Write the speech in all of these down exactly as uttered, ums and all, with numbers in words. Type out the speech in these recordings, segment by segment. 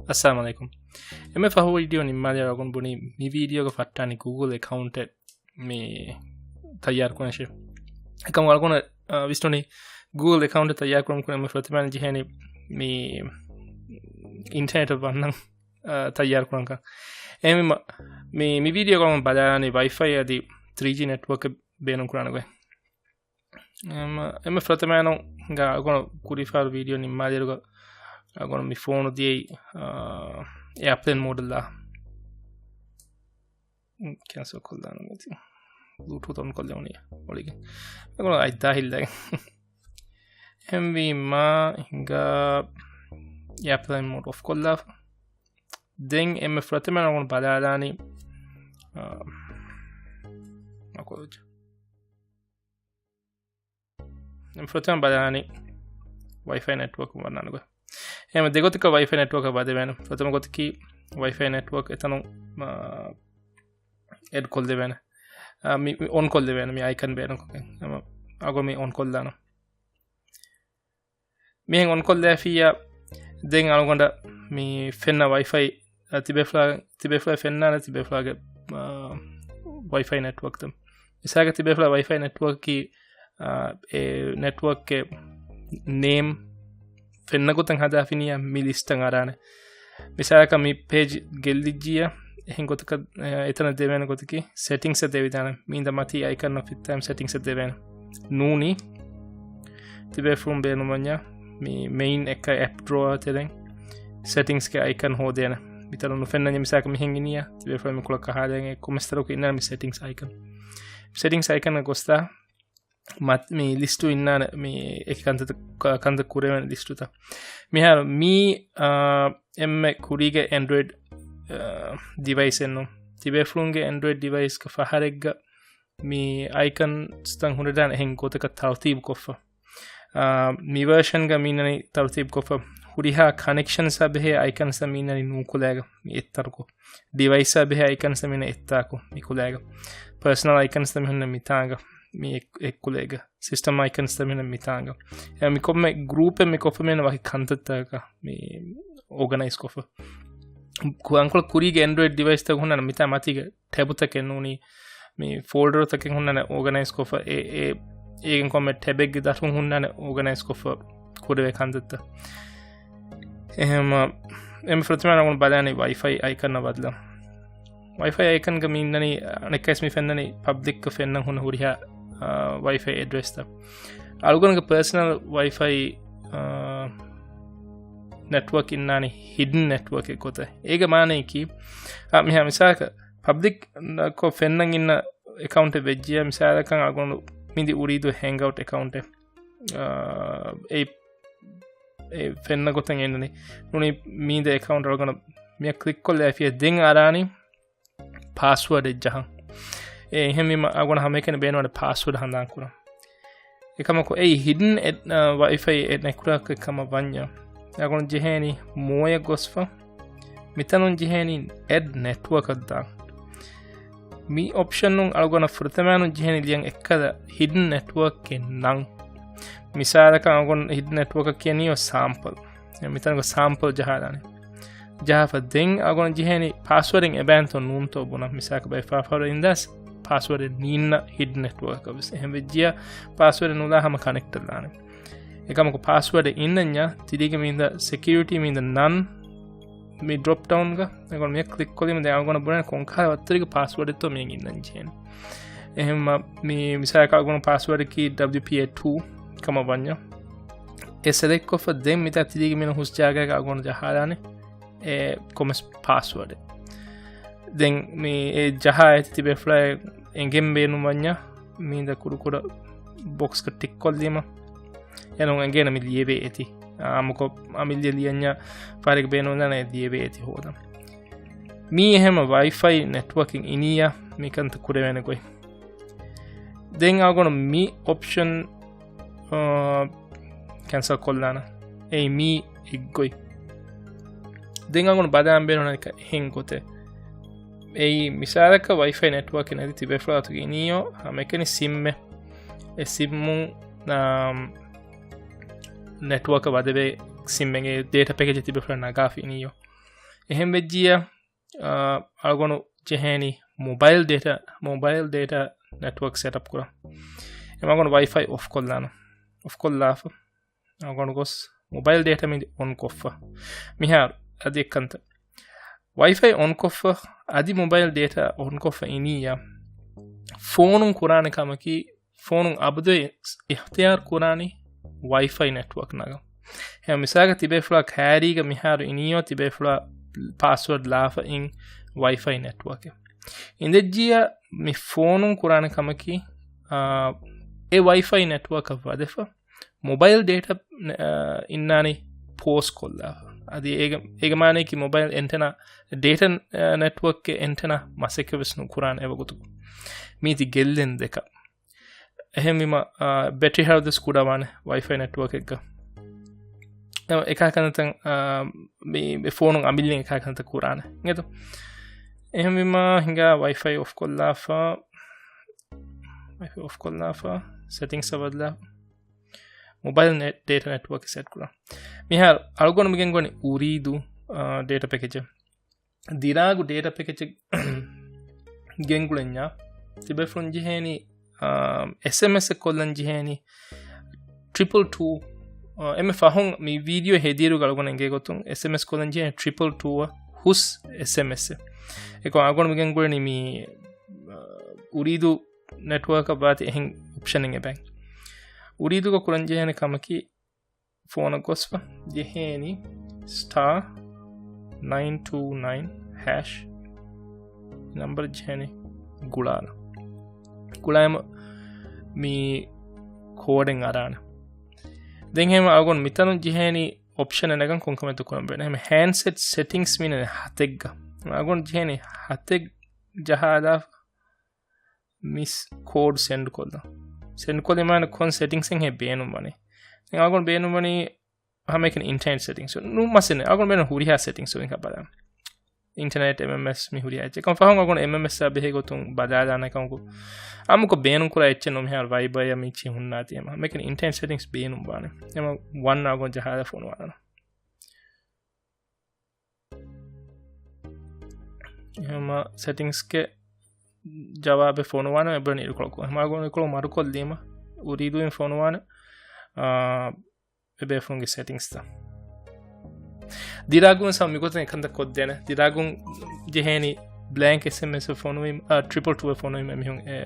އައްސަލާމު ޢަލައިކުމް. އެންމެ ފަހު ވީޑިއޯ ނިންމާލިއިރު އަޅުގަނޑު ބުނީ މި ވީޑިއޯގަ ފައްޓާނީ ގޫގުލް އެކައުންޓެއް މި ތައްޔާރު ކުރަންށޭ. އެކަމަކު އަޅުގަނޑަށް، އާ، ވިސްނުނީ ގޫގުލް އެކައުންޓެއް ތައްޔާރު ކުރަން ކުރިން އެންމެ ފުރަތަމަ ޖެހޭނީ މި އިންޓަރނެޓަށް ވަންނަން، އާ، ތައްޔާރު ކުރަންކަން. އެހެންވީމަ މި، މި ވީޑިއޯގަ އަޅުގަނޑު ބަލާނީ ވައިފައި އަދި ތްރީ ޖީ ނެޓްވޯކެއް ބޭނުން ކުރާނެ ގޮތް. އެމަ، އެމަ ފުރަތަމައިނު ގާ އަޅުގަނޑު ކުރީ ފަހަރު ވީޑިއޯ ނިންމާލިއިރުގަ އަޅުގަނޑު މި ފޯނު ދިޔައީ، އާ، އެއާޕްލޭން މޯޑަށް ކެންސަލް ކޮށްލާނަން މިތި. ބްލޫޓޫތު އޮން ކޮށްލެވުނީ އޮޅިގެން. އަޅުގަނޑު އަތް ދާހިއްލަގެން. އެހެންވީމަ ހިނގާ އެއާޕްލޭން މޯޑް އޮފް ކޮށްލާފަ. ދެން އެމެ ފުރަތަމަ އަޅުގަނޑު ބަލާލާނީ، އާ، މަކޮލްޖަ. ފުރަތަމަ ބަލާނީ ވައިފައި ނެޓްވޯކް ވަންނާނެ ގޮތް. އެހެން ދެގޮތަކަށް ވައިފައި ނެޓްވޯކަށް ވަދެވޭނެ. ފުރަތަމަ ގޮތަކީ ވައިފައި ނެޓްވޯކް އެތަނުން، އާ، އެޑް ކޮށްލެވޭނެ. އާ، މި، މި އޮން ކޮށްލެވޭނެ. މި އައިކަން ބޭނުންކޮށްގެން. އަޅުގަނޑު މި އޮން ކޮށްލާނަން. މިހެން އޮންކޮށްލާފިއްޔާ، ދެން އަޅުގަނޑަށް މި ފެންނަ ވައިފައި، އަ، ތިބޭފުޅާ، ތިބޭފުޅާ ފެންނާނެ ތިބޭފުޅާގެ، އަ، ވައިފައި ނެޓްވޯކްތައް. މިސާލަކަށް ތިބޭފުޅާ ވައިފައި ނެޓްވޯކަކީ، އަ، އެ ނެޓްވޯކްގެ ނޭމް ފެންނަ ގޮތަށް ހަދާފިނިއްޔާ މި ލިސްޓަށް އަރާނެ. މިސާލަކަށް މި ޕޭޖް ގެއްލިއްޖިއްޔާ، އެހެން ގޮތަކަށް، އެ، އެތަނަށް ދެވޭނެ ގޮތަކީ ސެޓިންގްސް ދެވިދާނެ. މީންދަ މަތީ އައިކަން އޮފް އިތާ ސެޓިންގްސް ދެވޭނެ. ނޫނީ ތިބޭފުޅުން ބޭނުންވަންޏާ މި މެއިން އެއްކަ އެޕް ޑްރޯއާ ތެރެއިން ސެޓިންގްސްގެ އައިކަން ހޯދޭނެ. މިތަނުން ނުފެންނަންޏާ މިސާލަކަށް މިހެން އިނިއްޔާ ތިބޭފުޅުން މި ކުޅަ ކަހާލައިގެން ކޮމެންޓްސް ތަރަކު އިންނާނެ މި ސެޓިންގްސް އައިކަން. ސެޓިންގްސް އައިކަން ގޮސްދާ މަތް-، މި ލިސްޓު އިންނާނެ މި އެކި ކަންތައް-، ކަ-، ކަންތައް ކުރެވޭނެ ލިސްޓުތައް. މިހާރު މީ، އާ، އެންމެ ކުރީގެ އެންޑްރޮއިޑް، އާ، ޑިވައިސް އެއްނު. ތިބޭފުޅުންގެ އެންޑްރޮއިޑް ޑިވައިސްގެ ފަހަރެއްގަ މި އައިކަންސްތައް ހުންނަން އެހެން ގޮތަކަށް ތަރުތީބު ކޮށްފަ. އާ، މި ވަރޝަންގަ މީނަނީ ތަރުތީބު ކޮށްފަ. ހުރިހާ ކަނެކްޝަންސާ ބެހޭ އައިކަންސް މީނަނީ ނޫކުލައިގަ މި އެއްތަރުކޮށް. ޑިވައިސްއާ ބެހޭ އައިކަންސް މީނަ އެއްތާކު މި ކުލައިގަ. ޕާސަނަލް އައިކަންސް މި ހުންނަ މިތާނގަ މި އެއް-، އެއްކުލައިގަ. ސިސްޓަމް އައިކަންސް މި ހުންނަ މިތާނގަ. އެ މި ކޮންމެ ގްރޫޕެއް މި ކޮށްފަ މީނަ ވަކި ކަންތައްތަކަކަށް މި އޯގަނައިޒް ކޮށްފަ. ކު-، އަންކޮޅަށް ކުރީގެ އެންޑްރޮއިޑް ޑިވައިސްތައް ހުންނަން މިތާ މަތީގަ ޓެބުތަކެއް ނޫނީ، މި ފޯލްޑަރުތަކެއް ހުންނާނެ އޯގަނައިޒް ކޮށްފަ، އެ، އެ، އޭގެން ކޮންމެ ޓެބެއްގެ ދަށުން ހުންނާނެ އޯގަނައިޒް ކޮށްފަ ކުރެވޭ ކަންތައްތައް. އެހެން، އެންމެ ފުރަތަމަ އަޅުގަނޑު ބަލާނީ ވައިފައި އައިކަންއަށް ބަދަލު. ވައިފައި އައިކަންގަ މި އިންނަނީ އަނެއްކާވެސް މި ފެންނަނީ ޕަބްލިކްކޮށް ފެންނަން ހުންނަ ހުރިހާ، އާ، ވައިފައި އެޑްރެސްތައް. އަޅުގަނޑުގެ ޕާސަނަލް ވައިފައި، އާ، ނެޓްވޯކް އިންނާނީ ހިޑްން ނެޓްވޯކެއް ގޮތަށް. އޭގެ މާނައަކީ، އާ، މިހާ މިސާލަކަށް ޕަބްލިކް ކޮށް ފެންނަން އިންނަ އެކައުންޓެއް ވެއްޖިއްޔާ، މިސާލަކަށް އަޅުގަނޑު މިދި އުރީދޫ ހޭންގްއައުޓް އެކައުންޓެއް، އާ، އެ، އެ ފެންނަ ގޮތަށް އެންނަނީ. ނޫނީ މީދެ އެކައުންޓް އަޅުގަނޑު މިއަށް ކްލިކް ކޮށްލާފިއްޔާ ދެން އަރާނީ ޕާސްވާޑެއް ޖަހަން. އެ އެހެންވީމަ އަޅުގަނޑަށް ހަމައެކަނި ބޭނުންވަނީ ޕާސްވާޑް ހަނދާން ކުރަން. އެކަމަކު އެއީ ހިޑްން އެ-، އާ، ވައިފައި އެ ނެޓްވޯކެއް ކަމަށް ވަންޏާ، އަޅުގަނޑު ޖެހޭނީ މޯޔަށް ގޮސްފަ. މިތަނުން ޖެހޭނީ އެޑް ނެޓްވޯކަށް ދާން. މި އޮޕްޝަނުން އަޅުގަނޑަށް ފުރަތަމައިނުން ޖެހޭނީ ލިޔަން އެއްކަލަ ހިޑްން ނެޓްވޯކެއް ނަން. މިސާލަކަށް އަޅުގަނޑު ހިޑްން ނެޓްވޯކަށް ކިޔަނީ ސާމްޕަލް. މިތަނުގަ ސާމްޕަލް ޖަހާލާނެ. ޖަހާފަ ދެން އަޅުގަނޑު ޖެހޭނީ ޕާސްވާޑެއް އެބައިންތޯ ނޫންތޯ ބުނަން. މިސާލަކަށް ބައެއް ފާފަރު އިންދާސް ޕާސްވާޑެއް ނީންނަ ހިޑް ނެޓްވޯކަކަށް ވެސް. އެހެން ވެއްޖިއްޔާ ޕާސްވާޑެއް ނުލާ ހަމަ ކަނެކްޓް ލާނެ. އެކަމަކު ޕާސްވާޑެއް އިންނަންޏާ ތިރީގެ މީންދަ ސެކިއުރިޓީ މީންދަ ނަން މި ޑްރޮޕް ޑައުންގަ އަޅުގަނޑު މިއަށް ކްލިކް ކޮށްލީމަ ދެން އަޅުގަނޑަށް ބުނޭ ކޮންކަހަލަ ވައްތަރެއްގެ ޕާސްވާޑެއްތޯ މިއަށް އިންނަން ޖެހޭނެ. އެހެންމަ މި މިސާލަކަށް އަޅުގަނޑު ޕާސްވާޑަކީ ޑަބްލިއު ޕީ އޭ ޓޫ ކަމަށް ވަންޏާ. އެ ސެލެކްޓް ކޮށްފަ ދެން މިތާ ތިރީގެ މިނަ ހުސް ޖާގައިގަ އަޅުގަނޑު ޖަހާލާނެ އެ ކޮމެސް ޕާސްވާޑެއް. ދެން މި އެ ޖަހާ އެތި ތިބޭފުޅާ އެނގެން ބޭނުން ވަންޏާ މީނދަ ކުޑަކުޑަ ބޮކްސްގަ ޓިކް ކޮށްލީމަ. އެނޫން އެނގޭނެ މި ލިޔެވޭ އެތި. އާއްމުކޮށް އަމިއްލަ ލިޔަންޏާ ފަހަރެއްގަ ބޭނުންވާނެ ލިޔެވޭ އެތި ހޯދަން. މީ އެހެންމަ ވައިފައި ނެޓްވޯކެއް އިނިއްޔާ މި ކަންތައް ކުރެވޭނެ ގޮތް. ދެން އަޅުގަނޑު މި އޮޕްޝަން، އާ، ކެންސަލް ކޮށްލާނަން. އެއީ މީ އެއްގޮތް. ދެން އަޅުގަނޑު ބަލާން ބޭނުން އަނެއްކާ އެހެން ގޮތެއް. އެއީ މިސާލަކަށް ވައިފައި ނެޓްވޯކެއް ނެތި ތިބޭފުޅާ އަތުގަ އިނީޔޯ ހަމައެކަނި ސިއްމެއް. އެ ސިއްމުން، އާ، ނެޓްވޯކަށް ވަދެވޭ ސިއްމެއް އެ ޑޭޓާ ޕެކޭޖެއް ތިބޭފުޅާ ނަގާފަ އިނީޔޯ. އެހެން ވެއްޖިއްޔާ، އާ، އަޅުގަނޑު ޖެހޭނީ މޮބައިލް ޑޭޓާ، މޮބައިލް ޑޭޓާ ނެޓްވޯކް ސެޓްއަޕް ކުރަން. އެމަ އަޅުގަނޑު ވައިފައި އޮފް ކޮށްލާނަން. އޮފް ކޮށްލާފަ. އަޅުގަނޑު ގޮސް މޮބައިލް ޑޭޓާ މި އޮން ކޮށްފަ. މިހާރު އަދި އެއްކަންތައް. ވައިފައި އޮން ކޮށްފަ، އަދި މޮބައިލް ޑޭޓާ އޮން ކޮށްފަ އިނިއްޔާ، ފޯނުން ކުރާނެ ކަމަކީ، ފޯނުން އަބަދު އިހްތިޔާރު ކުރާނީ ވައިފައި ނެޓްވޯކް ނަގަން. އެހެން މިސާލަކަށް ތިބޭފުޅާ ކައިރީގަ މިހާރު އިނިއްޔާ ތިބޭފުޅާ ޕާސްވާޑް ލާފަ އިން ވައިފައި ނެޓްވޯކެއް. އިނދެއްޖިއްޔާ މި ފޯނުން ކުރާނެ ކަމަކީ، އާ، އެ ވައިފައި ނެޓްވޯކަށް ވަދެފަ، މޮބައިލް ޑޭޓާ، އާ، އިންނާނީ ޕޯސް ކޮށްލާފަ. އަދި އޭގެ، އޭގެ މާނައަކީ މޮބައިލް އެންޓެނާ، ޑޭޓާ، އާ، ނެޓްވޯކްގެ އެންޓެނާ މަސައްކަތް ވެސް ނުކުރާނެ އެވަގުތު. މީތި ގެއްލެން ދެކަ. އެހެންވީމަ، އާ، ބެޓްރީ ހަރުދަސް ކުޑަވާނެ ވައިފައި ނެޓްވޯކެއްގަ. އެ، އެކާ ކަންތައް، އާ، މި، މި ފޯނުން އަމިއްލައިން އެކާ ކަންތައް ކުރާނެ. އިނގޭތޯ؟ އެހެންވީމަ ހިނގާ ވައިފައި އޮފް ކޮށްލާފަ، ވައިފައި އޮފް ކޮށްލާފަ، ސެޓިންގްސް ބަދަލާ. މޮބައިލް ނެޓް، ޑޭޓާ ނެޓްވޯކް ސެޓް ކުރާ. މިހާރު އަޅުގަނޑު މި ގެންގުޅެނީ އުރީދޫ، އާ، ޑޭޓާ ޕެކޭޖެއް. ދިރާގު ޑޭޓާ ޕެކޭޖެއް ގެންގުޅެންޏާ، ތިބޭފުޅުން ޖެހޭނީ، އާ، އެސްއެމްއެސް ކޮށްލަން ޖެހޭނީ ޓްރިޕްލް ޓޫ، އާ، އެންމެ ފަހުން މި ވީޑިއޯ ހެދިއިރު އަޅުގަނޑު އެނގޭ ގޮތުން އެސްއެމްއެސް ކޮށްލަން ޖެހޭނީ ޓްރިޕްލް ޓޫ އަށް ހުސް އެސްއެމްއެސް. އެކޮ އަޅުގަނޑު މި ގެންގުޅެނީ މި، އާ، އުރީދޫ ނެޓްވޯކަށް ވާތީ އެހެން އޮޕްޝަނެއް އެބައި. އުރީދޫގަ ކުރަން ޖެހޭނެ ކަމަކީ، ފޯނަށް ގޮސްފަ ޖެހޭނީ ސްޓާ ނައިން ޓޫ ނައިން ހޭޝް ނަމްބަރ ޖެހޭނީ ގުޅާލަ. ގުޅާމަ މި ކޯޑެއް އަރާނެ. ދެން ހެމަ އަގުން މިތަނުން ޖެހޭނީ އޮޕްޝަނެއް ނަގަން ކޮންކަމެއްތޯ ކުރަން ބޭނެ. ހެމަ ހޭންޑްސެޓް ސެޓިންގްސް މިނެ ހަތެއްގަ. އަގުން ޖެހޭނީ ހަތެއް ޖަހާލާ މިސް ކޯޑް ސެންޑް ކޮށްލަން. ސެންޑް ކޮށްލީމާ ކޮން ސެޓިންގްސެއް ހޭ ބޭނުން ވަނީ. ދެން އަގުން ބޭނުން ވަނީ ހަމައެކަނި އިންޓަނެޓް ސެޓިންގްސް. ނު މަސެން އަގުން ބޭނުން ހުރިހާ ސެޓިންގްސް ވެގެން ބަލާން. އިންޓަނެޓް، އެމްއެމްއެސް މި ހުރިހާ އެއްޗެއް. ކޮން ފަހުން އަގުން އެމްއެމްއެސް އާ ބެހޭ ގޮތުން ބަލާލާނެ ކަމަކު. އާއްމުކޮށް ބޭނުން ކުރާ އެއްޗެއް ނޫން މިހާރު ވައިބަޔަށް މި ޗި ހުންނާތީ ހަމަ. ހަމައެކަނި އިންޓަނެޓް ސެޓިންގްސް ބޭނުން ވާނެ. ހަމަ ވަން އަގުން ޖަހާލާ ފޮނުވާލާނަން. ހަމަ ސެޓިންގްސްގެ ޖަވާބެއް ފޮނުވާނެ އެބަ ނިރުކޮޅަކު. ހަމަ އަގުން ނިރުކޮޅު މަރުކޮށްލީމަ އުރީދޫއިން ފޮނުވާނެ، އާ، އެބޭފުޅުންގެ ސެޓިންގްސްތައް. ދިރާގުން ސަ މިގޮތަށް އެކަންތައް ކޮށްދޭނެ. ދިރާގުން ޖެހޭނީ ބްލޭންކް އެސްއެމްއެސް ފޮނުވީމަ، އާ، ޓްރިޕްލް ޓޫ ފޮނުވީމަ މިހުން އެ،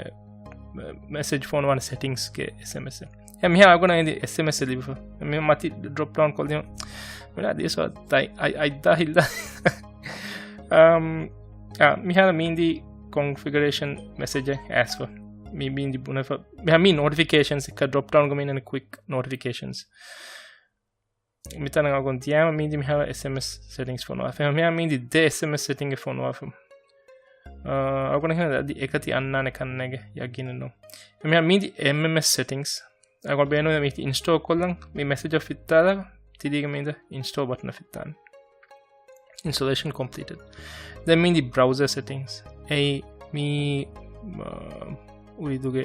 މެސެޖް ފޮނުވާނެ ސެޓިންގްސްގެ އެސްއެމްއެސް. އެ މިހާ އަގުނަ އިނދި އެސްއެމްއެސް ލިބިފަ. މި މަތި ޑްރޮޕް ޑައުން ކޮށްލީމަ. މިނާ ދީސް އައި، އައި، އައި ދާ ހިއްލާ. އަމް، އާ، މިހާރު މީނދީ ކޮންފިގަރޭޝަން މެސެޖެއް އައިސްފަ. މި މީނދީ ބުނެފަ. މިހާ މީ ނޯޓިފިކޭޝަންސް އެއްކަ ޑްރޮޕް ޑައުންގަ މީނަން ކުއިކް ނޯޓިފިކޭޝަންސް. މިތަނަށް އަގުން ދިޔާމަ މީނދީ މިހާރު އެސްއެމްއެސް ސެޓިންގްސް ފޮނުވާފަ. މިހާ މީނދީ ދެ އެސްއެމްއެސް ސެޓިންގެއް ފޮނުވާފަ. އާ، އަގުނަ ހެން އަދި އެކަތި އަންނާނެ ކަންނޭގެ ޔަގީނެއް ނޫން. މިހާ މީނދީ އެމްއެމްއެސް ސެޓިންގްސް. އަގުން ބޭނުން މީތި އިންސްޓޯލް ކޮށްލަން މި މެސެޖަށް ފިއްތާލާ ތިލީގެ މީނދަ އިންސްޓޯލް ބަޓަނަށް ފިއްތާނެ. އިންސްޓޯލޭޝަން ކޮމްޕްލީޓެޑް. ދެން މީނދީ ބްރައުޒަ ސެޓިންގްސް. އެއީ މީ، އާ، އުރީދޫގެ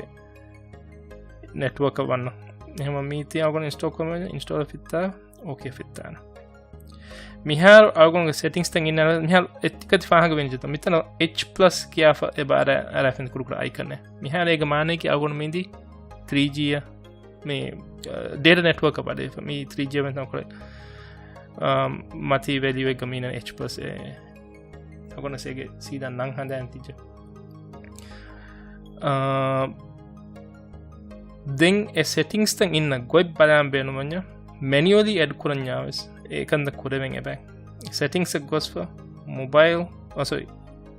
ނެޓްވޯކަށް ވަންނަ. އެހެމަ މީތި އަގުން އިންސްޓޯލް ކޮށްލަން އިންސްޓޯލް ފިއްތާ. އޯކޭ ފިއްތާނެ. މިހާރު އަޅުގަނޑުގެ ސެޓިންގްސްތައް އިންނާނެ. މިހާރު އެތިކަތި ފާހަގަ ވެންޖެތަ. މިތަނަށް އެޗް ޕްލަސް ކިޔާފަ އެބަ އަރާ، އަރާފިން ކުޑަކުޑަ އައިކަނެއް. މިހާރު އޭގެ މާނައަކީ އަޅުގަނޑު މީނދީ ތްރީ ޖީ އަށް މި، އަ، ޑޭޓާ ނެޓްވޯކަށް ބަލައިފަ. މި ތްރީ ޖީ އަށް ވެސް ނުކުރޭ. އަ، މަތީ ވެލިއުއެއްގަ މީނަން އެޗް ޕްލަސް އެ. އަގުނަސް އޭގެ ސީދާ ނަން ހަނދާން ތިއްޖެ. އާ، ދެން އެ ސެޓިންގްސްތައް އިންނަ ގޮތް ބަލާން ބޭނުމަންޏާ މެނިއުއަލީ އެޑް ކުރަންޏާ ވެސް އެކަންތައް ކުރެވެން އެބައި. ސެޓިންގްސްއަށް ގޮސްފަ މޮބައިލް، އާ، ސޮރީ،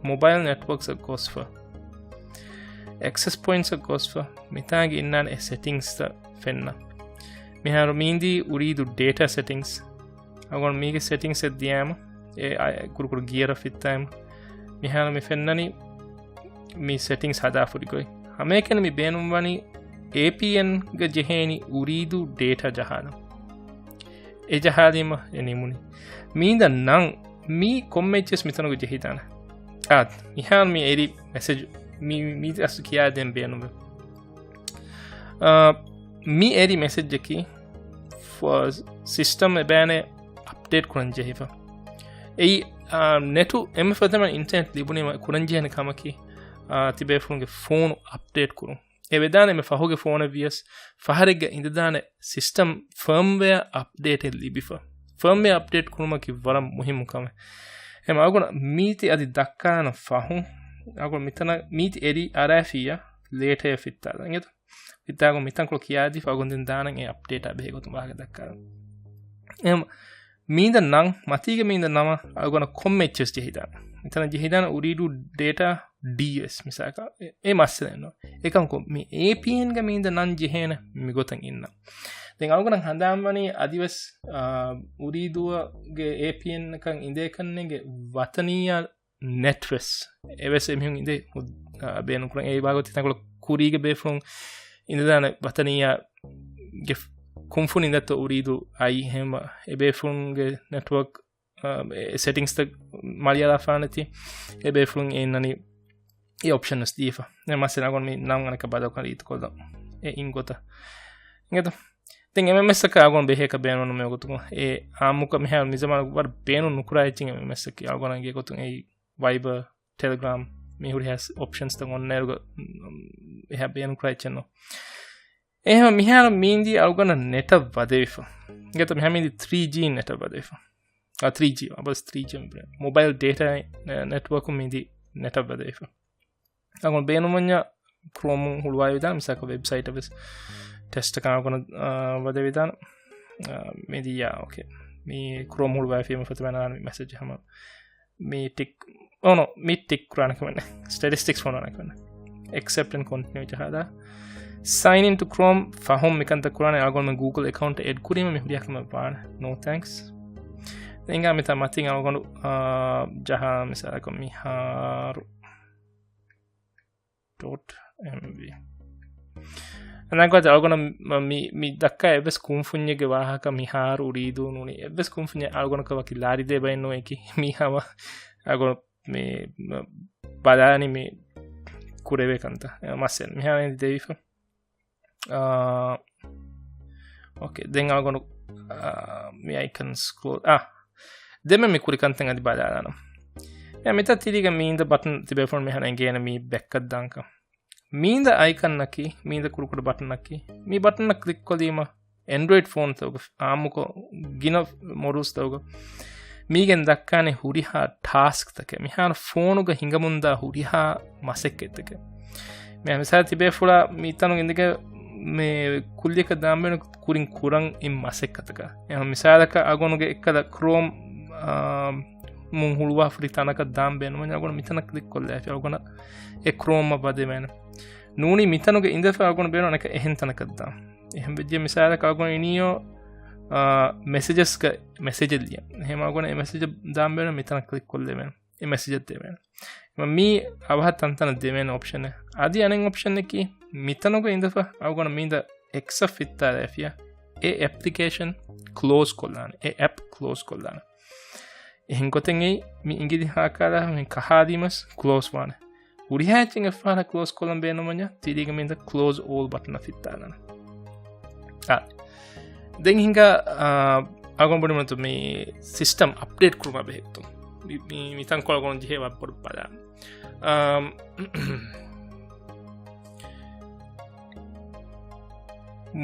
މޮބައިލް ނެޓްވޯކްސްއަށް ގޮސްފަ އެކްސެސް ޕޮއިންޓްސްއަށް ގޮސްފަ މިތާގެ އިންނާނެ އެ ސެޓިންގްސްތައް ފެންނަ. މިހާރު މީނދީ އުރީދޫ ޑޭޓާ ސެޓިންގްސް. އަގުން މީގެ ސެޓިންގްސްއަށް ދިޔާމަ، އެ، އަ، ކުޑަކުޑަ ގިޔަރަށް ފިއްތާމަ. މިހާރު މި ފެންނަނީ މި ސެޓިންގްސް ހަދާފަ ހުރި ގޮތް. ހަމައެކަނި މި ބޭނުންވަނީ އޭޕީއެންގަ ޖެހޭނީ އުރީދޫ ޑޭޓާ ޖަހާލަން. އެ ޖަހާލީމަ އެ ނިމުނީ. މީނދަ ނަން މީ ކޮންމެ އެއްޗެސް މިތަނުގަ ޖެހިދާނެ. އާ، މިހާރު މި އެރި މެސެޖް މި، މި، މީ އަސް ކިޔާދޭން ބޭނުމެއް. އާ، މި އެރި މެސެޖަކީ ފ-، ސިސްޓަމް އެބައިނެ އަޕްޑޭޓް ކުރަން ޖެހިފަ. އެއީ ނެޓު އެންމެ ފަތަމަ އިންޓަނެޓް ލިބުނީމަ ކުރަންޖެހޭނެ ކަމަކީ، އާ، ތިބޭފުޅުންގެ ފޯނު އަޕްޑޭޓް ކުރުން. އެ ވެދާނެ އެންމެ ފަހުގެ ފޯނެއް ވިޔަސް، ފަހަރެއްގަ އިނދެދާނެ ސިސްޓަމް ފަރްމްވެއާ އަޕްޑޭޓެއް ލިބިފަ. ފަރްމްވެއާ އަޕްޑޭޓް ކުރުމަކީ ވަރަށް މުހިއްމު ކަމެއް. އެމަ އަޅުގަނޑަށް މީތި އަދި ދައްކާނަ ފަހުން، އަޅުގަނޑު މިތަނަށް މީތި އެރި އަރާފިއްޔާ ލޭޓަޔަށް ފިއްތާލަން އެދު. ފިއްތާގޮ މިތަންކޮޅު ކިޔާދީފަ އަޅުގަނޑު ދެން ދާނަން އެ އަޕްޑޭޓާ ބެހޭ ގޮތުން ވާހަކަ ދައްކާލަން. އެހެން މީނދަ ނަން، މަތީގެ މީނދަ ނަމަ އަޅުގަނޑަށް ކޮންމެ އެއްޗެސް ޖެހިދާނެ. މިތަނަށް ޖެހިދާނެ އުރީދޫ ޑޭޓާ ޑީ އެސް މިސާލަކަށް. އެ، އެ މައްސަލައެއް ނޫން. އެކަމަކު މި އޭޕީއެންގެ މީނދަ ނަން ޖެހޭނެ މިގޮތަށް އިންނަ. ދެން އަޅުގަނޑަށް ހަނދާންވަނީ އަދިވެސް، އާ، އުރީދޫގެ އޭޕީއެންއަކަށް އިނދޭކަންނޭނގެ ވަތަނިއްޔާ ނެޓްވެސް އެވެސް އެމީހުން އިނދެ ހު-، އާ، ބޭނުންކުރަން. އެ ވާގޮތަށް ތަންކޮޅު ކުރީގެ ބޭފުޅުން އިނދެދާނެ ވަތަނިއްޔާގެ ކުންފުނި ދަތު އުރީދޫ އައި ހެމަ އެ ބޭފުޅުންގެ ނެޓްވަރކް، އާ، އެ ސެޓިންގްސްތައް މަޅިއަޅާފާނެތީ އެ ބޭފުޅުން އެ އިންނަނީ އެ އޮޕްޝަން ވެސް ދީފަ. ދެން މައްސަލަ އަޅުގަނޑު މި ނަން އަނެއްކާ ބަދަލުކޮށް ރީތިކޮށްލަން. އެ އިން ގޮތަށް. އިނގޭތަ؟ ދެން އެމްއެމްއެސްއަކަށް އަޅުގަނޑު ބެހޭކަށް ބޭނުން ނުމެ ގޮތުގަ. އެ އާއްމުކޮށް މިހާރު މިޒަމާނު ވަރަށް ބޭނުން ނުކުރާ އެއްޗެއް އެމްއެމްއެސްއަކީ. އަޅުގަނޑަށް އެނގޭ ގޮތުން އެއީ ވައިބަރ، ޓެލެގްރާމް، މި ހުރިހާ އޮޕްޝަންސްތައް އޮންނައިރުގަ، އެހާ ބޭނުން ކުރާ އެއްޗެއް ނޫން. އެހެން މިހާރު މީންދީ އަޅުގަނޑަށް ނެޓަށް ވަދެވިފަ. އިނގޭތަ މިހާ މީންދީ ތްރީ ޖީ ނެޓަށް ވަދެވިފަ. އާ، ތްރީ ޖީ، އަބަސް ތްރީ ޖީ މޮބައިލް ޑޭޓާ ނެޓްވަރކު މީންދީ ނެޓަށް ވަދެވިފަ. އަޅުގަނޑު ބޭނުމަންޏާ ކްރޯމު ހުޅުވާވިދާނެ، މިސާލަކަށް ވެބްސައިޓަށް ވެސް ޓެސްޓަކަށް އަޅުގަނޑު، އާ، ވަދެވިދާނެ. އާ، މިދިޔާ، އޯކޭ. މި ކްރޯމް ހުޅުވާފީމަ ފަތުމަ ނާން މި މެސެޖް ހަމަ މި ޓިކް، އޯނޯ، މި ޓިކް ކުރާނެ ކަމެއް ނެ. ސްޓެޓިސްޓިކްސް ފޮނުވާނެ ކަމެއް ނެ. އެކްސެޕްޓް އެންޑް ކޮންޓިނިއު ޖަހާލާ. ސައިން އިން ޓު ކްރޯމް ފަހުން މިކަންތައް ކުރާނެ. އަޅުގަނޑު މި ގޫގުލް އެކައުންޓް އެޑް ކުރީމަ މި ހުރިހާ ކަމެއް ވާނެ. ނޯ ތޭންކްސް. އެނގާ މިތާ މަތިން އަޅުގަނޑު، އާ، ޖަހާ މިސާލަކަށް މިހާރު ޑޮޓް އެމްވީ. އަންނަ ގޮތަށް އަޅުގަނޑަށް މ-، މި، މި ދައްކާ އެއްވެސް ކުންފުންޏެއްގެ ވާހަކަ މިހާރު އުރީދޫ ނޫނީ. އެއްވެސް ކުންފުންޏެއް އަޅުގަނޑަކަށް ވަކި ލާރިދޭ ބައެއް ނޫން އެކި. މީ ހަމަ އަޅުގަނޑު މި، މ-، ބަލާނީ މި ކުރެވޭ ކަންތައް. އެ މައްސަލަ މިހާ ދެވިފަ. އާ، އޯކޭ، ދެން އަޅުގަނޑު، އާ، މި އައިކަން ސްކްރޯލް، އާ، ދެން މި ކުރި ކަންތައް އަދި ބަލާލާނަން. އެ މިތަ ތިރީގަ މީނދަ ބަޓަން ތިބޭފުޅުން މިހާރު އެނގޭނެ މީ ބެއްކަށްދާންކަން. މީނދަ އައިކަންނަކީ، މީނދަ ކުޑަކުޑަ ބަޓަންނަކީ، މި ބަޓަންނަށް ކްލިކް ކޮށްލީމަ އެންޑްރޮއިޑް ފޯންތަކުގަ އާއްމުކޮށް ގިނަ މޮޑެލްސްތަކުގަ މީގެން ދައްކާނެ ހުރިހާ ޓާސްކްތަކެއް، މިހާރު ފޯނުގަ ހިނގަމުންދާ ހުރިހާ މަސައްކަތްތަކެއް. މި މިސާލަށް ތިބޭފުޅާ މިތަނުގަ އިނދެގެން މި ކުއްލިއަކަށް ދާން ބޭނުން ކުރިން ކުރަން އިން މަސައްކަތަކަށް. އެހެން މިސާލަކަށް އަޅުގަނޑުގެ އެއްކަލަ ކްރޯމް، އާ، މުން ހުޅުވާފަ ހުރި ތަނަކަށް ދާން ބޭނުމަން އަޅުގަނޑު މިތަނަށް ކްލިކް ކޮށްލާފި އަޅުގަނޑަށް އެ ކްރޯމް އަށް ވަދެވޭނެ. ނޫނީ މިތަނުގަ އިނދެފަ އަޅުގަނޑު ބޭނުން އަނެކަ އެހެން ތަނަކަށް ދާން. އެހެން ވެއްޖެ މިސާލަކަށް އަޅުގަނޑު އިނީޔޯ، އާ، މެސެޖަސްގަ މެސެޖެއް ލިޔަން. އެހެން އަޅުގަނޑު އެ މެސެޖަށް ދާން ބޭނުން މިތަނަށް ކްލިކް ކޮށްލެވޭނެ. އެ މެސެޖަށް ދެވޭނެ. މަ މީ އަވަހަށް ތަންތަނަށް ދެވޭނެ އޮޕްޝަނެއް. އަދި އަނެއް އޮޕްޝަނެއްކީ މިތަނުގަ އިނދެފަ އަޅުގަނޑު މީނދަ އެކްސަށް ފިއްތާލައިފިޔާ އެ އެޕްލިކޭޝަން ކްލޯޒް ކޮށްލާނެ. އެ އެޕް ކްލޯޒް ކޮށްލާނެ. އެހެން ގޮތެއް އެއީ މި އިނގިލި ހާކާލާ މި ކަހާލީމަސް ކްލޯޒް ވާނެ. ހުރިހާ އެއްޗެއް އެއްފަހަރަށް ކްލޯޒް ކޮށްލަން ބޭނުމަންޏާ ތިރީގަ މީނދަ ކްލޯޒް އޯލް ބަޓަނަށް ފިއްތާލާނެ. އާ. ދެން ހިނގާ، އާ، އަގޮން ބޮޑިމަތު މި ސިސްޓަމް އަޕްޑޭޓް ކުރުމާ ބެހޭ ގޮތުން. މި، މި، މިތަން ކޮޅަށް ގޮން ޖެހޭ ވަރަށް ބޮޑު ބަލާ. އާ،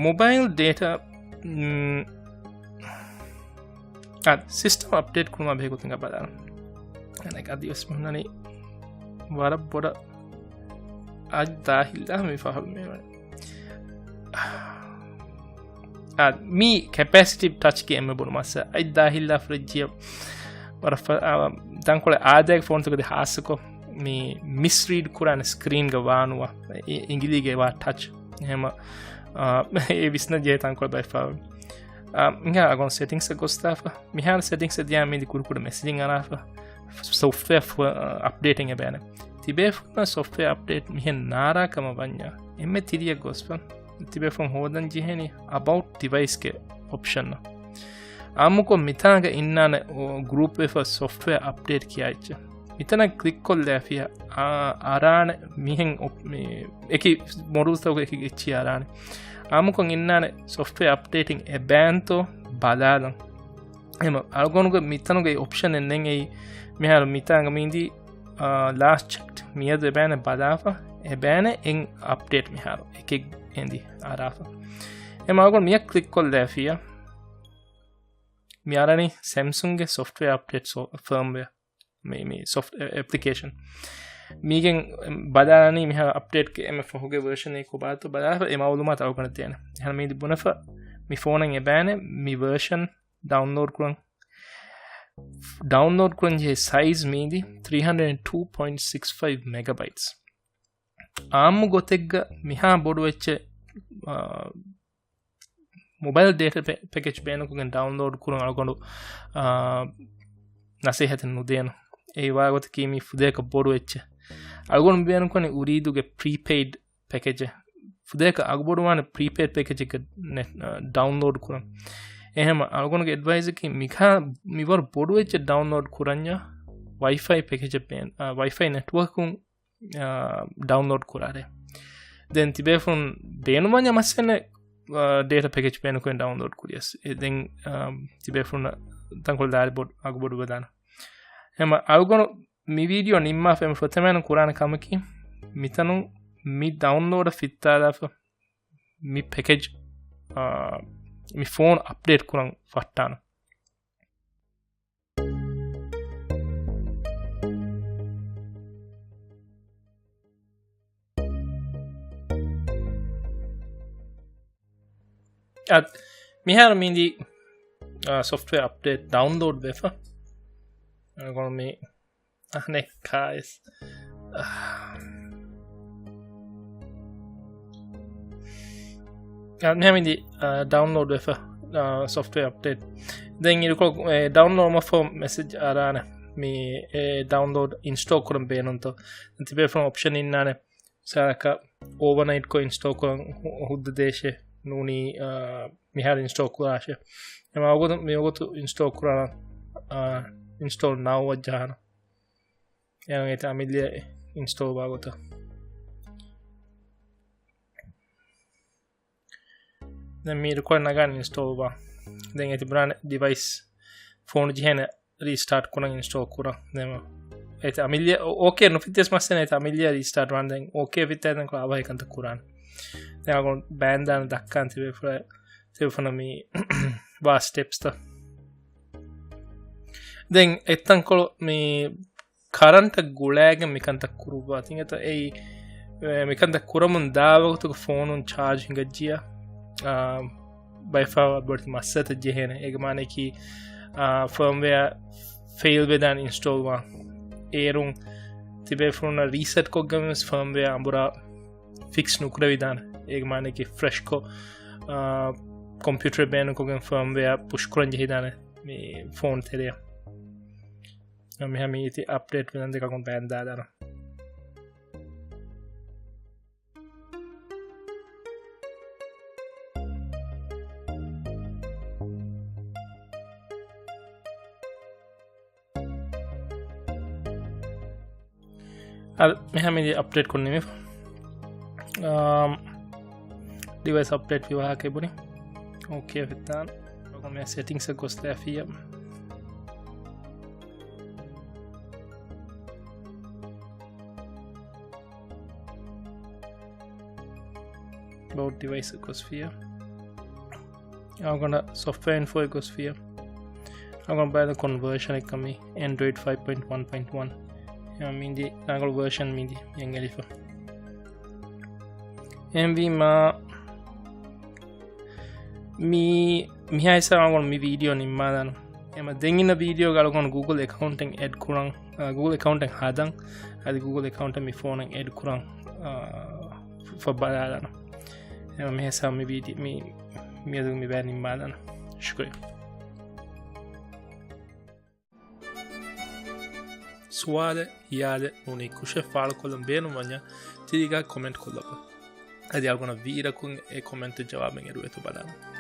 މޮބައިލް ޑޭޓާ، މް، އާ، ސިސްޓަމް އަޕްޑޭޓް ކުރުމާ ބެހޭ ގޮތުން ބަލާނަން. އަނެއް އަދިވެސް މި ހުންނަނީ ވަރަށް ބޮޑަށް އަދި ދާހިލް ދާ މި ފަހަރު މި ވަނީ. އާ، މީ ކެޕޭސިޓިވް ޓަޗްގެ އެންމެ ބޮޑު މައްސަލަ. އަދި ދާހިލް ދާ ފްރިޖް ވަރަށް ފަ-، އާ، ތަންކޮޅެއް އާދައިގެ ފޯންތަކުގަ ހާއްސަކޮށް މި މިސްރީޑް ކުރާނެ ސްކްރީންގަ ވާނުވާ އި-، އިނގިލީގެ ވާ ޓަޗް. އެހެމަ، އާ، އެ ވިސްނަ ޖެހޭ ތަންކޮޅެއް ބައެއް ފަހަރު. އާ، މިހާ އަގޮން ސެޓިންގްސް ގޮސްދާފަ. މިހާރު ސެޓިންގްސް ދިޔާ މީދި ކުޑަކުޑަ މެސެޖިން އަރާފަ. ސޮފްޓްވެއާ ފު-، އަޕްޑޭޓިން އެބޭނެ. ތިބޭފުންނަށް ސޮފްޓްވެއާ އަޕްޑޭޓް މިހެން ނާރާ ކަމަށް ވަންޏާ، އެންމެ ތިރިއަށް ގޮސްފަ. ތިބޭފުން ހޯދަން ޖެހޭނީ އަބައުޓް ޑިވައިސްގެ އޮޕްޝަން. އާއްމުކޮށް މިތާނގަ އިންނާނެ ގްރޫޕް ވެފަ ސޮފްޓްވެއާ އަޕްޑޭޓް ކިޔާ އެއްޗެއް. މިތަނަށް ކްލިކް ކޮށްލާފިޔާ، އާ، އަރާނެ މިހެން އޮޕް-، މި އެކި މޮޑުލްތަކުގެ އެކި އެއްޗި އަރާނެ. އާއްމުކޮށް އިންނާނެ ސޮފްޓްވެއާ އަޕްޑޭޓިން އެބައިންތޯ ބަލާލަން. އެމަ އަޅުގަނޑުގެ މިތަނުގެ އޮޕްޝަނެއް ނެތް. އެއީ މިހާރު މިތާނގަ މީދީ، އާ، ލާސްޓް ޗެކްޑް. މިއަދު އެބައިނެ ބަލާފަ، އެބައިނެ އެން އަޕްޑޭޓް މިހާރު އެކެއް އެނދި އަރާފަ. އެމަ އަޅުގަނޑު މިއަށް ކްލިކް ކޮށްލާފިޔާ. މި އަރަނީ ސެމްސަންގެ ސޮފްޓްވެއާ އަޕްޑޭޓް ސޯ-، ފާމްވެއާ. މި، މި ސޮފްޓް އެ-، އެޕްލިކޭޝަން. މީގެން ބަލާނީ މިހާ އަޕްޑޭޓްގެ އެންމެ ފަހުގެ ވަރޝަން އެއް ކޮބާތޯ ބަލާފަ އެ މައުލޫމާތު އަޅުގަނޑަށް ދޭނެ. އެހެން މީދި ބުނެފަ މި ފޯނަށް އެބައިނެ މި ވަރޝަން ޑައުންލޯޑް ކުރަން. ޑައުންލޯޑް ކުރަން ޖެހޭ ސައިޒް މީދި ތްރީ ހަންޑްރެޑް އެންޑް ޓޫ ޕޮއިންޓް ސިކްސް ފައިވް މެގަބައިޓްސް. އާއްމު ގޮތެއްގަ މިހާ ބޮޑު އެއްޗެއް، އާ، މޮބައިލް ޑޭޓާ ޕެ-، ޕެކޭޖް ބޭނުންކޮށްގެން ޑައުންލޯޑް ކުރުން އަޅުގަނޑު، އާ، ނަސޭހަތެއް ނުދޭނު. އެއީ ވާގޮތަކީ މީ ފުދޭކަށް ބޮޑު އެއްޗެއް. އަޅުގަނޑު ބޭނުންކުރަނީ އުރީދުގެ ޕްރީޕެއިޑް ޕެކޭޖެއް. ފުދޭކަށް އަގުބޮޑުވާނެ ޕްރީޕެއިޑް ޕެކޭޖެއްގެ ނެޓް، އާ، ޑައުންލޯޑް ކުރަން. އެހެން އަޅުގަނޑުގެ އެޑްވައިސަކީ މިކާ މިވަރު ބޮޑު އެއްޗެއް ޑައުންލޯޑް ކުރަންޏާ ވައިފައި ޕެކޭޖެއް ބޭން-، އާ، ވައިފައި ނެޓްވޯކުން އާ، ޑައުންލޯޑް ކުރާރޭ. ދެން ތިބޭފުން ބޭނުމަންޏާ މައްސަލަ، އާ، ޑޭޓާ ޕެކޭޖް ބޭނުންކޮށް ޑައުންލޯޑް ކުރިޔަސް. އެ ދެން، އާ، ތިބޭފުން ތަންކޮޅެއް ދާރި ބޮޑު، އަގުބޮޑު ވެދާނެ. އެމަ އަޅުގަނޑު މި ވީޑިއޯ ނިންމާފަ އެމަ ފުރަތަމައިން ކުރާނެ ކަމަކީ، މިތަނުން މި ޑައުންލޯޑަށް ފިއްތާލާފަ މި ޕެކޭޖް، އާ، މި ފޯން އަޕްޑޭޓް ކުރަން ފައްޓާނެ. އަދި މިހާރު މީދީ، އާ، ސޮފްޓްވެއާ އަޕްޑޭޓް ޑައުންލޯޑް ވެފަ. އަޅުގަނޑު މި އަހަނެއް ކާއެސް. އާ، މިހާ މީދީ، އާ، ޑައުންލޯޑް ވެފަ، އާ، ސޮފްޓްވެއާ އަޕްޑޭޓް. ދެން އިރުކޮޅު، އެ، ޑައުންލޯޑް މަފަ މެސެޖް އަރާނެ. މި، އެ، ޑައުންލޯޑް އިންސްޓޯލް ކުރަން ބޭނުންތޯ؟ ތިބޭފުޅުން އޮޕްޝަން އިންނާނެ. ސާކަ އޯވަރނައިޓް ކޮށް އިންސްޓޯލް ކުރަން ހު-، ހުއްދަ ދޭށޭ ނޫނީ، އާ، މިހާރު އިންސްޓޯލް ކުރާށޭ. އެމަ އަގުތު މިވަގުތު އިންސްޓޯލް ކުރާނަ، އާ، އިންސްޓޯލް ނައު ވައްޖަހާނަ. އެހެން އެތަ އަމިއްލަ އިންސްޓޯލް ވާ ގޮތަށް. ދެން މީ ރިކޯޑް ނަގާން އިންސްޓޯލް ވާ. ދެން އެތި ބުނާނެ ޑިވައިސް ފޯނު ޖެހޭނެ ރީސްޓާޓް ކުރަން އިންސްޓޯލް ކުރަން. ދެން އެތި އަމިއްލަ އޯ-، އޯކޭ ނުފިތިޔަސް މައްސަލަ އެތި އަމިއްލަ ރީސްޓާޓް ވާން. ދެން އޯކޭ ފިއްތައި ދެން ކޮޅަ އަވަހަށް ކަންތައް ކުރާނެ. ދެން އަގުން ބައިން ދާން ދައްކާން ތިބޭފުޅ-، ތިބޭފުޅުން މި ވާ ސްޓެޕްސްތައް. ދެން އެތަންކޮޅު މި ކަރަންޓަށް ގުޅައިގެން މިކަންތައް ކުރުއްވާ. ތިން އެތަ އެއީ، އެ، މިކަންތައް ކުރަމުން ދާ ވަގުތުގެ ފޯނުން ޗާޖް ހިނގައްޖިޔާ، އާ، ބައެއް ފަހަރު ބޮޑެތި މައްސަލަތައް ޖެހޭނެ. އޭގެ މާނައަކީ، އާ، ފާމްވެއާ ފެއިލް ވެދާނެ އިންސްޓޯލް ވާން. އޭރުން ތިބޭފުޅުންނަށް ރީސެޓް ކޮށްގެން ވެސް ފާމްވެއާ އަނބުރާ ފިކްސް ނުކުރެވިދާނެ. އޭގެ މާނައަކީ ފްރެޝްކޮށް، އާ، ކޮމްޕިއުޓަރެއް ބޭނުންކޮށްގެން ފާމްވެއާ ޕުޝް ކުރަން ޖެހިދާނެ މި ފޯން ތެރެއަށް. މިހާ މީތި އަޕްޑޭޓް ވެލަން ދެކަކުން ބައިން ދާދާނަ. އަދި މިހާ މީތި އަޕްޑޭޓް ކޮށް ނިމިފަ. އާ، ޑިވައިސް އަޕްޑޭޓް ވި ވާހަކަ ބުނި. އޯކޭ ފިއްތާން. މި ސެޓިންގްސް ގޮސްލާފިޔަ. އެބައުޓް ޑިވައިސް ގޮސްފިޔަ. އަޅުގަނޑަށް ސޮފްޓްވެއާ އިންފޯ ގޮސްފިޔަ. އަޅުގަނޑު ބައިދަ ކޮން ވަރޝަނެއް ކަމީ އެންޑްރޮއިޑް ފައިވް ޕޮއިންޓް ވަން ޕޮއިންޓް ވަން. އެ މިދި ރަނގަޅު ވަރޝަން މިދި އެނގެލިފަ. އެހެންވީމާ މި، މިހާ ހިސާބަށް އަޅުގަނޑު މި ވީޑިއޯ ނިންމާލާނަން. އެމަ ދެން އިންނަ ވީޑިއޯގަ އަޅުގަނޑު ގޫގުލް އެކައުންޓެއް އެޑް ކުރަން، އާ، ގޫގުލް އެކައުންޓެއް ހަދަން. އަދި ގޫގުލް އެކައުންޓެއް މި ފޯނަށް އެޑް ކުރަން، އާ، ފަ-، ބަލާލާނަން. އެމަ މި ހިސާބަށް މި ވީޑި-، މި، މިއަދު މި ބައި ނިންމާލާނަން. ޝުކުރިއްޔާ. ސުވާލެއް، ހިޔާލެއް ނޫނީ ކުށެއް ފާޅުކޮށްލަން ބޭނުންވަންޏާ ތިރީގަ ކޮމެންޓް ކޮށްލަބަ. އަދި އަޅުގަނޑަށް ވީއިރަކުން އެ ކޮމެންޓު ޖަވާބެއް އެރުވޭތޯ ބަލާނަން.